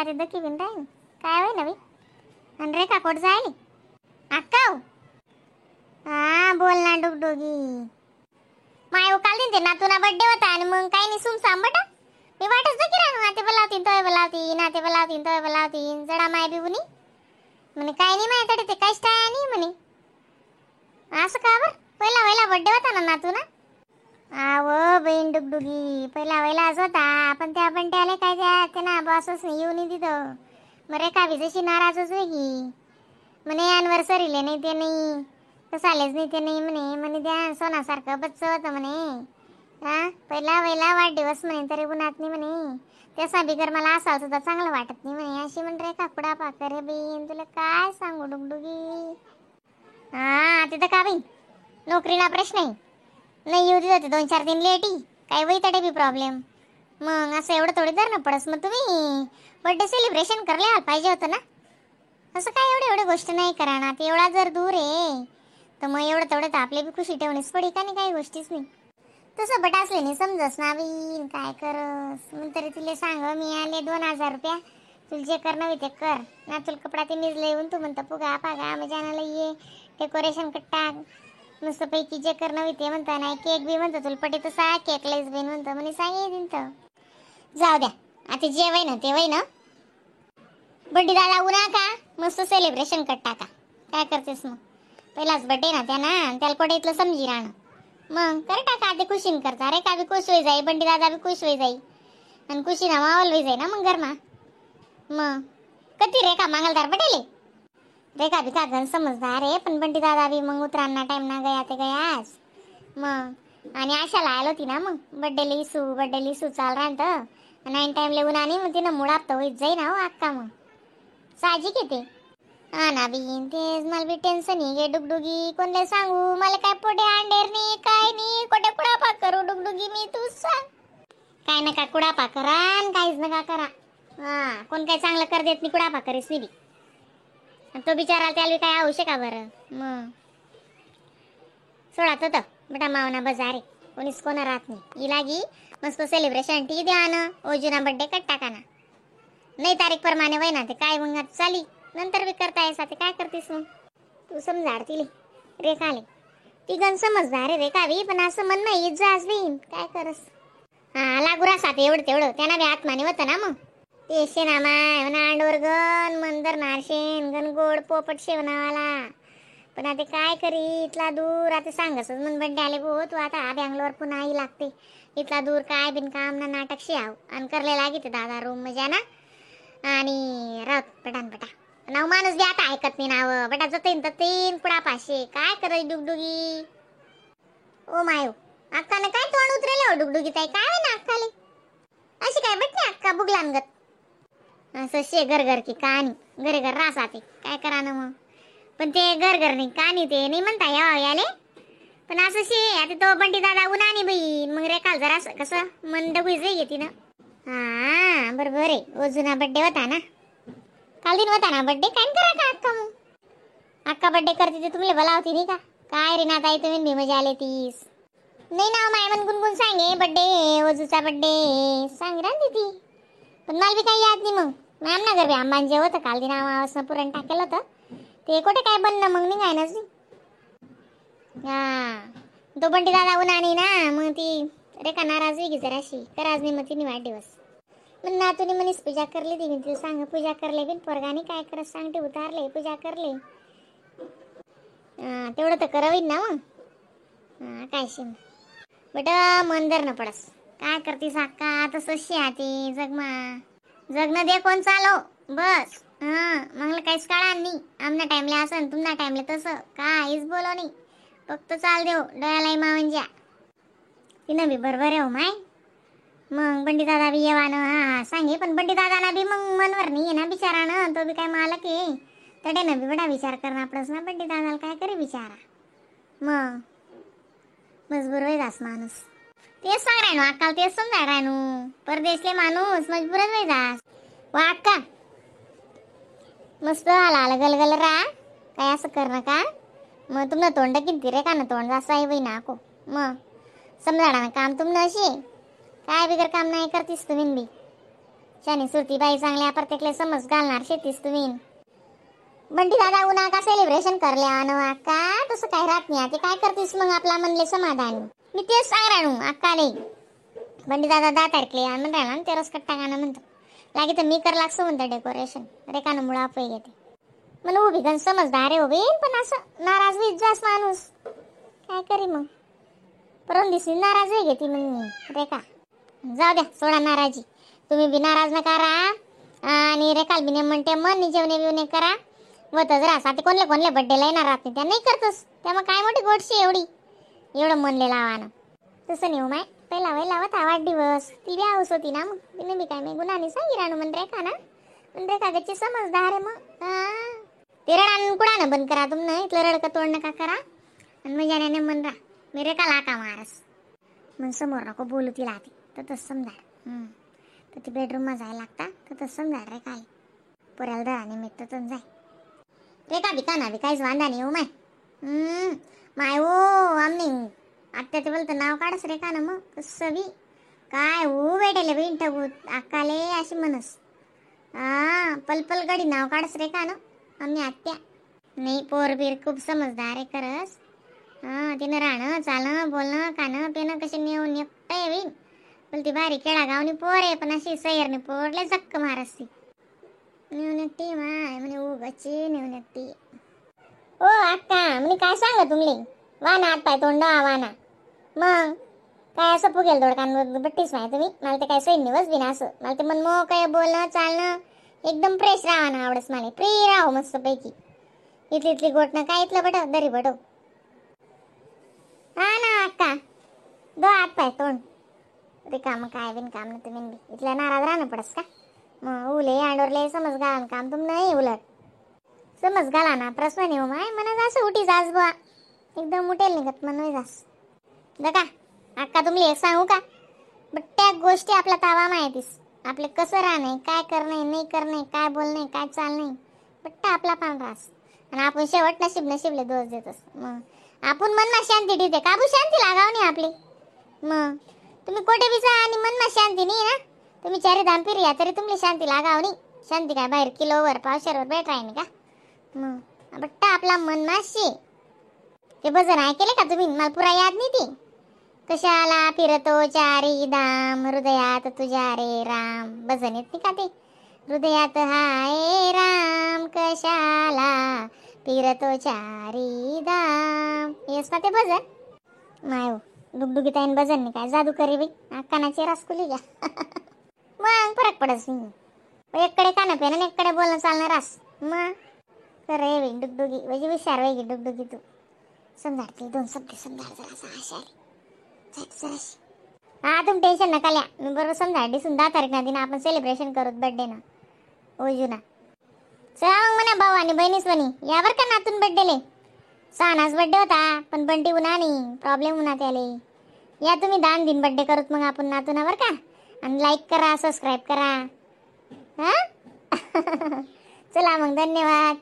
आता दकी बिन राहीन काय होय ना बाई. आणि रेखा कोट जायली अक्का हो? हा बोल ना डुगडुगी. माय काल दिन ते नातूना बर्थडे होता आणि मग काही नाही सुमसाम बटा मी वाटच दकी राहू आते बोलावतीन तोय बोलावतीन आते बोलावतीन तोय बोलावतीन जडा माय बिबुनी म्हणे काय नाही माय तडे ते काहीच टाय नाही म्हणे. असं का बर पहिला पहिला बर्थडे होता ना नातूना. आव बहीण डुगडुगी पहिला पहिलाच होता पण त्या बंट्याले काय त्या त्यांना बॉसच नाही येऊन तिथं. मग रेखा बी जशी नाराजच वेगळी म्हणे अॅनिव्हर्सरीले नाही ते नाही तसं आलेच नाही ते नाही म्हणे म्हणे द्या सोनासारखं बच्चं होतं म्हणे. हा पहिला पहिला वाढदिवस म्हणे तरी उन्हात नाही म्हणे त्यासा बिगर मला असाल सुद्धा चांगलं वाटत नाही म्हणे अशी म्हण रेखा कुडा पाकर रे बहीण तुला काय सांगू डुगडुगी. हा तिथं का बहीण नोकरीला प्रश्न आहे नाही येऊ दिलं होते 2-4 दिन लेटी काय वही तडे बी प्रॉब्लेम. मग असं एवढं थोडी धर ना पडस मग तुम्ही बर्थडे सेलिब्रेशन करले पाहिजे होतं ना. असं काय एवढी एवढी गोष्ट नाही करा ना ते एवढा जर दूर आहे तर मग एवढं तेवढं तर आपले बी खुशी ठेवणीच पडी का नाही काही गोष्टीच नाही. तसं बट असले नाही समजस ना बीन काय करस मग तरी तुला सांग मी आले 2000 रुपया तुला जे करणं ते कर ना तुला कपडा ते मिजले येऊन तू म्हणतं पुगा पागा मग ये डेकोरेशन कट्टा मस्तपैकी जे करणं ते म्हणता नाही केक बी म्हणतो तुला पटे तसा केक लईच बीन म्हणतो म्हणे सांगितलं तर जाऊ द्या आता जे वय ना ते वय ना. बड्डे दादा उन्हा का मस्त सेलिब्रेशन कट टाका काय करतेस मग पहिलाच बड्डे ना त्या ना त्याला कोठे इथलं समजी राहणं मग कर टाका आता खुशीन करता अरे का बी खुश होई जाई बंडी दादा बी खुश होई जाई आणि खुशी ना मावल होई जाई ना मग घरमा. मग कधी रे का मांगलदार पटेले रेखा बी का गण समजदार आहे पण बंडी दादा बी मग उतरांना टाइम ना गया ते गयास. मग आणि आशाला आलो होती ना मग बड्डे लिसू बड्डे लिसू चाल राहतं आणि टाइम लिहून आणि मग तिनं मुळात तर होईत जाई ना हो अक्का मग साहजिक येते. हा ना बीन तेच मला बी टेन्शन गे डुगडुगी कोणले सांगू मला काय पुढे अंडेर नाही काय नाही कोठे कुडापा करू डुगडुगी मी तू सांग. काय नका कुडापा करा काहीच नका करा हा कोण काय चांगलं कर देत नाही कुडापा करीस नाही बी तो बिचारा त्याला काय आवश्यक का बरं. मग सोडा तो बेटा मावना बाजार आहे कोणीच कोणा राहत नाही इलागी मस्त सेलिब्रेशन टी द्या ना ओजुना बड्डे कट टाका ना नाही तारीख प्रमाणे वय ना ते काय मग चाली नंतर बी करता येसा ते काय करतेस मग तू समजाडतील रेखा आले ती गण समजदार रे रेखा बी पण असं म्हण नाही जास बी काय करस. हा लागू रासा ते एवढं तेवढं त्यांना बी आत्माने होतं ना मग ते शेना माय म्हणा अंडवर गण मंदर नारशेन गण गोड पोपट शेवनावाला पण आता काय करी इथला दूर आता सांगस मन बड्डे आले भो तू आता बँगलोर पुन्हा आई लागते इथला दूर काय बिन काम ना नाटक शे आव आणि करले लागित दादा रूम मजा ना आणि राहत पटान पटा नाव माणूस बी आता ऐकत नाही नाव बटा जतीन तर तीन पुडा पाचशे काय करायची डुगडुगी. ओ मायो अक्कानं काय तोंड उतरेल हो डुगडुगी ताई काय ना अक्काले अशी काय बट नाही अक्का बुगलानगत असं शे घर घर की कहाणी घरे घर रासाते काय करा ना मग पण ते घर घर नाही कहाणी ते नाही म्हणता यावा याले पण असं शे आता तो बंटी दादा उन्हाने बाई मग रेकाल जरा असं कसं मन डबुई जाई घेते ना. हा बरोबर आहे ओ जुना बड्डे होता ना काल दिन होता ना बड्डे काय करा का अक्का मग अक्का बड्डे करते ते तुम्हाला बोलावती नाही का काय रे ना ताई तुम्ही बी मजा आले तीस नाही ना माय मन गुणगुण सांगे बड्डे ओजूचा बड्डे सांग रा ती पण मला बी काही याद नाही मग मॅम ना घर आंबांजे होतं काल दिन आवासनं पुरण टाकेलं होतं ते कुठे काय बनलं मग निघायनाच नाही. हा तो बंटी दादा उन्हाने ना मग ती रेखा नाराज होई जराशी कराज नाही मग तिने वाढदिवस मग नातूनी मनीस पूजा करली ती तिला सांग पूजा करले बिन पोरगाने काय करत सांगते उतारले पूजा करले तेवढं तर करावीन ना मग. हा काय शिम बेटा मन धर न पडस काय करतीस अक्का तसं शे ते जगमा जगणं दे कोण चालो बस. हा मग काहीच काळा नाही आमना टाइमला असं तुमना टाइमला तसं काहीच बोलो नाही फक्त चाल देव डोळ्यालाही मावंज्या तिनं बी बरोबर आहे हो माय. मग बंडी दादा बी येवानं हा सांगे पण बंडी दादाना बी मग मनवर नाही आहे ना बिचारानं तो बी काय मालक आहे तडे ना बी बडा विचार करणं आपणच ना बंडी दादाला काय करे बिचारा मग मजबूर होई जास माणूस तेच सांग रायनो अक्काला तेच समजा रायनो परदेशले माणूस मजबूरच होई जास. वा अक्का मस्त आला आला गलगल रा काय असं कर नका मग तुमनं तोंड किती रे का ना तोंड जास्त आहे बाई नाको मग समजा ना काम तुमनं अशी काय बिगर काम नाही करतीस तुम्ही बी. Shani सुरती बाई चांगल्या प्रत्येकले समज घालणार शेतीस तुम्ही. बंटी दादा उन्हा का सेलिब्रेशन करले अन अक्का तसं काय राहत नाही. ते काय करतीस मग आपला म्हणले समाधान. मी तेच सांग राहणू अक्का नाही बंटी दादा 10 तारखेला या म्हण राहिला ते रस कट्टा गाणं म्हणतो लागे तर मी कर लागतो म्हणतो डेकोरेशन रेखानं मुळा आपे घेते मला उभी गण समजदार आहे उभी पण असं नाराज होईत जास माणूस काय करी मग परम दिसी नाराज होई घेती मग रेखा. जाऊ द्या सोडा नाराजी तुम्ही बी नाराज नका राहा आणि रेखाल बी म्हणते मन जेवणे बिवणे करा होतच रास. आता कोणले कोणले बड्डेला येणार राहत नाही त्या नाही करतोस त्यामुळे काय मोठी गोडशी एवढी एवढं मनले लावानं तसं नाही हो माय. पहिला वहिला होता वाढदिवस ती बी हाऊस होती ना मग तिने बी काय मी गुन्हाने सांगी राणू म्हण रेखा ना म्हण रेखा गच्ची समजदार आहे मग. ते रडान कुडानं बंद करा तुम ना इथलं रडकं तोड नका करा आणि मजाने मन राहा मी रेखाला का मारस मग समोर नको बोलू तिला आधी तर तसं समजा तर ती बेडरूममा जायला लागता तर तसं समजा रे काय पोऱ्याला दळा निमित्त तर जाय रेखा बी का ना बी काहीच वांदा नाही हो माय. माय हो आमनी आत्या ते बोलतं नाव काढस रेखा ना मग कसं बी काय हो भेटेल बहीण ठगू अक्काले अशी म्हणस हा पलपल गडी नाव काढस रेखा ना आम्ही आत्या नाही पोर बीर खूप समजदार आहे खरंच. हा तिनं राहणं चालणं बोलणं खाणं पिणं कसे नेऊन एकटं आहे बहीण बोलती भारी खेळा गावनी पोर आहे पण अशी सैरनी पोरले झक्क मारस ती नेऊन एकटी माय म्हणे उगाची नेऊन एकटी. ओ अक्का म्हणे काय सांगा तुमले वाना हात पाय तोंड वाना मग काय असं फुगेल दोडकान बट्टीस माय तुम्ही मला ते काय सैन नाही बी ना असं मला ते मन मोकळं बोलणं चालणं एकदम फ्रेश राहा ना आवडस मला फ्री राहो मस्त पैकी इथली इथली गोट ना काय इथलं बटव दरी बटव. हा ना अक्का दो हात पाय तोंड रिकाम काय बिन काम ना तुम्ही बी इथल्या नाराज राहणं पडस का मग उले आंडोरले समज घाला काम तुम नाही उलट समज घाला ना प्रश्न नाही हो माय मना जास उठी जास बुवा एकदम उठेल निघत मन जास बघा अक्का तुम्ही एक सांगू का बट्ट्या गोष्टी आपला तावा माहितीस आपले कसं राहणे काय करणे नाही करणे काय बोलणे काय चालणे बट्टा आपला पान रास आणि आपण शेवट नशीब नशीबले दोष देतोस मग आपण मनमा शांती ठेवते काबू शांती लागाव नाही आपली मग तुम्ही कोठे बी जा आणि मनमा शांती नाही ना तुम्ही चारी धाम फिरिया तरी तुमली शांती लागाव नाही. शांती काय बाहेर किलोवर पावशेरवर भेट राहील का मग बट्टा आपला मनमाशी ते भजन ऐकले का तुम्ही मला पुरा याद नाही ती कशाला फिरतो चारी धाम हृदयात तुझ्या रे राम भजन येत नाही का ते हृदयात हाय राम कशाला फिरतो चारी धाम येस ना ते भजन माय हो डुगडुगीत आहे भजन नाही काय जादू करी बाई कानाची रासकुली घ्या मग फरक पडत नाही एककडे कान पेन आणि एककडे बोलणं चालणं रास मग खरं बाई डुगडुगी म्हणजे हुशार वेगी डुगडुगी तू समजा दोन शब्द समजा जरा आशा आली. हा तुम टेन्शन नका लिया मी बरोबर समजा दिसून 10 तारीख ना दिन आपण सेलिब्रेशन करू बड्डे ना ओजू ना. चला मग म्हणा भाऊ आणि बहिणीच म्हणी यावर का नातून बड्डेले सहानाच बड्डे होता पण बंटी उन्हा नाही प्रॉब्लेम उन्हा त्याले या तुम्ही दान दिन बड्डे करूत मग आपण नातूनावर का आणि लाईक करा सबस्क्राईब करा. हां चला मग धन्यवाद.